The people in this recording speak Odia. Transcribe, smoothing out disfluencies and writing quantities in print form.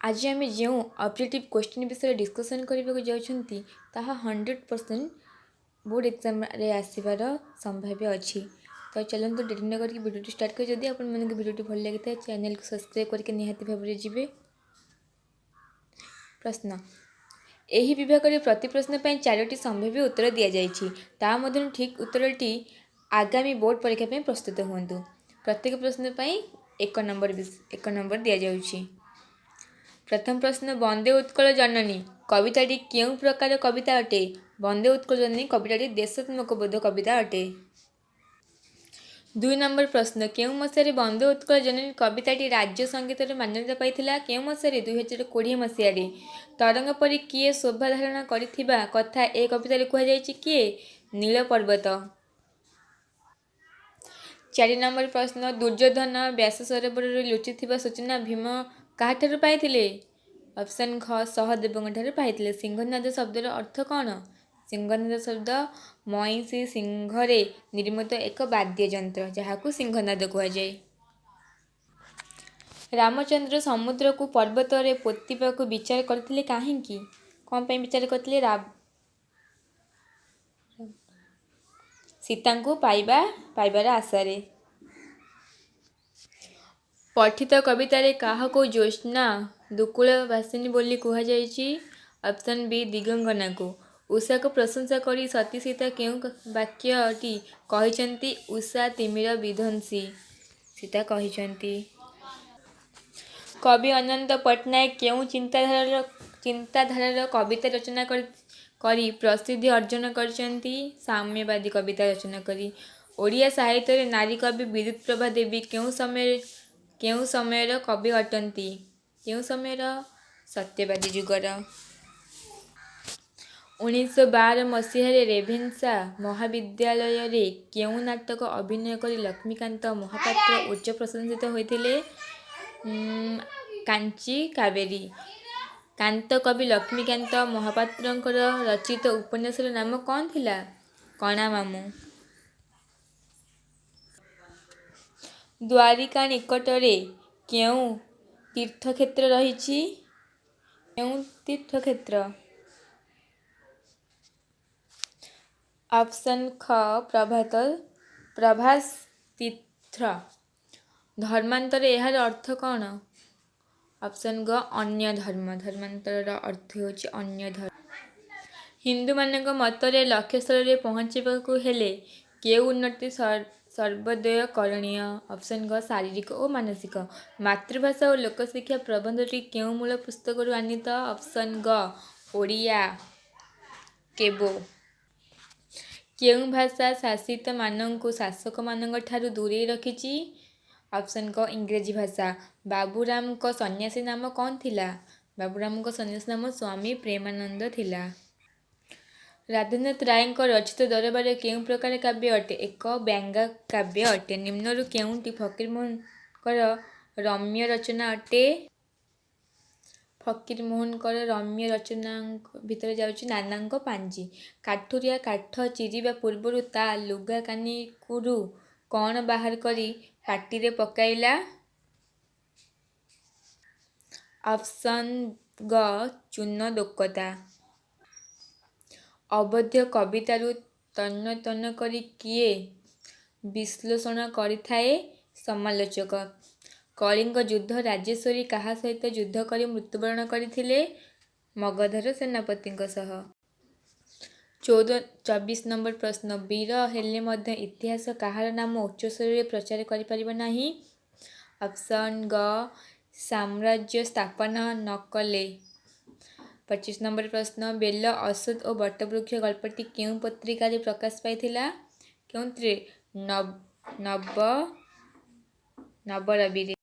ଆଜି ଆମେ ଯେଉଁ ଅବଜେକ୍ଟିଭ୍ କ୍ୱେଶ୍ଚିନ୍ ବିଷୟରେ ଡିସ୍କସନ୍ କରିବାକୁ ଯାଉଛନ୍ତି, ତାହା 100% ବୋର୍ଡ଼ ଏକ୍ଜାମ୍ରେ ଆସିବାର ସମ୍ଭାବ୍ୟ ଅଛି। ତ ଚାଲନ୍ତୁ, ଡେରି ନ କରିକି ଭିଡ଼ିଓଟି ଷ୍ଟାର୍ଟ କରି। ଯଦି ଆପଣମାନଙ୍କୁ ଭିଡ଼ିଓଟି ଭଲ ଲାଗିଥାଏ, ଚ୍ୟାନେଲକୁ ସବସ୍କ୍ରାଇବ୍ କରିକି ନିହାତି ଭାବରେ ଯିବେ। ପ୍ରଶ୍ନ: ଏହି ବିଭାଗରେ ପ୍ରତି ପ୍ରଶ୍ନ ପାଇଁ ଚାରୋଟି ସମ୍ଭାବ୍ୟ ଉତ୍ତର ଦିଆଯାଇଛି। ତା ମଧ୍ୟରୁ ଠିକ୍ ଉତ୍ତରଟି ଆଗାମୀ ବୋର୍ଡ଼ ପରୀକ୍ଷା ପାଇଁ ପ୍ରସ୍ତୁତ ହୁଅନ୍ତୁ। ପ୍ରତ୍ୟେକ ପ୍ରଶ୍ନ ପାଇଁ 1 ନମ୍ବର ଦିଆଯାଉଛି। ପ୍ରଥମ ପ୍ରଶ୍ନ: ବନ୍ଦେ ଉତ୍କଳ ଜନନୀ କବିତାଟି କେଉଁ ପ୍ରକାର କବିତା ଅଟେ? ବନ୍ଦେ ଉତ୍କଳ ଜନନୀ କବିତାଟି ଦେଶାତ୍ମକବୋଧ କବିତା ଅଟେ। 2 ନମ୍ବର ପ୍ରଶ୍ନ: କେଉଁ ମସିହାରେ ବନ୍ଦେ ଉତ୍କଳ ଜନନୀ କବିତାଟି ରାଜ୍ୟ ସଙ୍ଗୀତର ମାନ୍ୟତା ପାଇଥିଲା? କେଉଁ ମସିହାରେ? 2020 ମସିହାରେ। ତରଙ୍ଗ ପରି କିଏ ଶୋଭା ଧାରଣ କରିଥିବା କଥା ଏ କବିତାରେ କୁହାଯାଇଛି? କିଏ? ନୀଳ ପର୍ବତ। 4 ନମ୍ବର ପ୍ରଶ୍ନ: ଦୁର୍ଯ୍ୟୋଧନ ବ୍ୟାସ ସରୋବରରେ ଲୁଚିଥିବା ସୂଚନା ଭୀମ କାହାଠାରୁ ପାଇଥିଲେ? ଅପସନ୍ ଖ, ସହଦେବଙ୍କ ଠାରୁ ପାଇଥିଲେ। ସିଂହନାଦ ଶବ୍ଦର ଅର୍ଥ କ'ଣ? ସିଂହନାଦ ଶବ୍ଦ ମଇଁଷି ଶିଙ୍ଘରେ ନିର୍ମିତ ଏକ ବାଦ୍ୟଯନ୍ତ୍ର, ଯାହାକୁ ସିଂହନାଦ କୁହାଯାଏ। ରାମଚନ୍ଦ୍ର ସମୁଦ୍ରକୁ ପର୍ବତରେ ପୋତିବାକୁ ବିଚାର କରିଥିଲେ କାହିଁକି? କ'ଣ ପାଇଁ ବିଚାର କରିଥିଲେ? ସୀତାଙ୍କୁ ପାଇବାର ଆଶାରେ। ପଠିତ କବିତାରେ କାହାକୁ ଜ୍ୟୋତ୍ସ୍ନା ଦୁକୁଳବାସିନୀ ବୋଲି କୁହାଯାଇଛି? Option B, ଦିଗଙ୍ଗନାକୁ। ଉଷାକୁ ପ୍ରଶଂସା କରି ସତୀ ସୀତା କେଉଁ ବାକ୍ୟଟି କହିଛନ୍ତି? ଉଷା ତିମିର ବିଧ୍ୱଂସିନୀ, ସୀତା କହିଛନ୍ତି। କବି ଅନନ୍ତ ପଟ୍ଟନାୟକ କେଉଁ ଚିନ୍ତାଧାରାର କବିତା ରଚନା କରି ପ୍ରସିଦ୍ଧି ଅର୍ଜନ କରିଛନ୍ତି? ସାମ୍ୟବାଦୀ କବିତା ରଚନା କରି। ଓଡ଼ିଆ ସାହିତ୍ୟରେ ନାରୀ କବି ବିଦ୍ୟୁତପ୍ରଭା ଦେବୀ କେଉଁ ସମୟର କବି ଅଟନ୍ତି? କେଉଁ ସମୟର? ସତ୍ୟବାଦୀ ଯୁଗର। 1912 ମସିହାରେ ରେଭେନ୍ସା ମହାବିଦ୍ୟାଳୟରେ କେଉଁ ନାଟକ ଅଭିନୟ କରି ଲକ୍ଷ୍ମୀକାନ୍ତ ମହାପାତ୍ର ଉଚ୍ଚ ପ୍ରଶଂସିତ ହୋଇଥିଲେ? କାଞ୍ଚି କାବେରୀ। କାନ୍ତ କବି ଲକ୍ଷ୍ମୀକାନ୍ତ ମହାପାତ୍ରଙ୍କର ରଚିତ ଉପନ୍ୟାସର ନାମ କ'ଣ ଥିଲା? କଣା ମାମୁଁ। ଦ୍ୱାରିକା ନିକଟରେ କେଉଁ ତୀର୍ଥକ୍ଷେତ୍ର ରହିଛି? କେଉଁ ତୀର୍ଥକ୍ଷେତ୍ର? ଅପସନ୍ ଖ, ପ୍ରଭାସ ତୀର୍ଥ। ଧର୍ମାନ୍ତର ଏହାର ଅର୍ଥ କ'ଣ? ଅପସନ୍ ଗ, ଅନ୍ୟ ଧର୍ମ। ଧର୍ମାନ୍ତରର ଅର୍ଥ ହେଉଛି ଅନ୍ୟ ଧର୍ମ। ହିନ୍ଦୁମାନଙ୍କ ମତରେ ଲକ୍ଷ୍ୟସ୍ଥଳରେ ପହଞ୍ଚିବାକୁ ହେଲେ କେଉଁ ଉନ୍ନତି ସର୍ବଦା କରଣୀୟ? ଅପସନ୍ ଗ, ଶାରୀରିକ ଓ ମାନସିକ। ମାତୃଭାଷା ଓ ଲୋକଶିକ୍ଷା ପ୍ରବନ୍ଧଟି କେଉଁ ମୂଳ ପୁସ୍ତକରୁ ଆନୀତ? ଅପସନ୍ ଗ, ଓଡ଼ିଆ କେବୋ। କେଉଁ ଭାଷା ଶାସିତମାନଙ୍କୁ ଶାସକମାନଙ୍କଠାରୁ ଦୂରେଇ ରଖିଛି? ଅପସନ୍ କ, ଇଂରାଜୀ ଭାଷା। ବାବୁରାମଙ୍କ ସନ୍ନ୍ୟାସୀ ନାମ କ'ଣ ଥିଲା? ବାବୁରାମଙ୍କ ସନ୍ନ୍ୟାସୀ ନାମ ସ୍ୱାମୀ ପ୍ରେମାନନ୍ଦ ଥିଲା। ରାଧାନାଥ ରାୟଙ୍କ ରଚିତ ଦରବାର କେଉଁ ପ୍ରକାର କାବ୍ୟ ଅଟେ? ଏକ ବ୍ୟଙ୍ଗ କାବ୍ୟ ଅଟେ। ନିମ୍ନରୁ କେଉଁଟି ଫକୀରମୋହନଙ୍କର ରମ୍ୟ ରଚନା ଅଟେ? ଫକୀରମୋହନଙ୍କର ରମ୍ୟ ରଚନା ଭିତରେ ଯାଉଛି ନାନାଙ୍କ ପାଞ୍ଜି। କାଠୁରିଆ କାଠ ଚିରିବା ପୂର୍ବରୁ ତା ଲୁଗା କାନିରୁ କ'ଣ ବାହାର କରି ପାଟିରେ ପକାଇଲା? ଅପସନ୍ ଗ, ଚୂନ ଦୋକତା। ଅବୋଧ୍ୟ କବିତାକୁ ତନ୍ନ ତନ୍ନ କରି କିଏ ବିଶ୍ଳେଷଣ କରିଥାଏ? ସମାଲୋଚକ। କଳିଙ୍ଗ ଯୁଦ୍ଧ ରାଜେଶ୍ୱରୀ କାହା ସହିତ ଯୁଦ୍ଧ କରି ମୃତ୍ୟୁବରଣ କରିଥିଲେ? ମଗଧର ସେନାପତିଙ୍କ ସହ। 24 ନମ୍ବର ପ୍ରଶ୍ନ: ବୀର ହେଲେ ମଧ୍ୟ ଇତିହାସ କାହାର ନାମ ଉଚ୍ଚସ୍ୱରରେ ପ୍ରଚାର କରିପାରିବ ନାହିଁ? ଅପସନ୍ ଗ, ସାମ୍ରାଜ୍ୟ ସ୍ଥାପନ ନ କଲେ। 25 ନମ୍ବର ପ୍ରଶ୍ନ: ବେଲ, ଅଶ୍ୱତ୍ଥ ଓ ବଟବୃକ୍ଷ ଗଳ୍ପଟି କେଉଁ ପତ୍ରିକାରେ ପ୍ରକାଶ ପାଇଥିଲା? କେଉଁଥିରେ? ନବରବିରେ।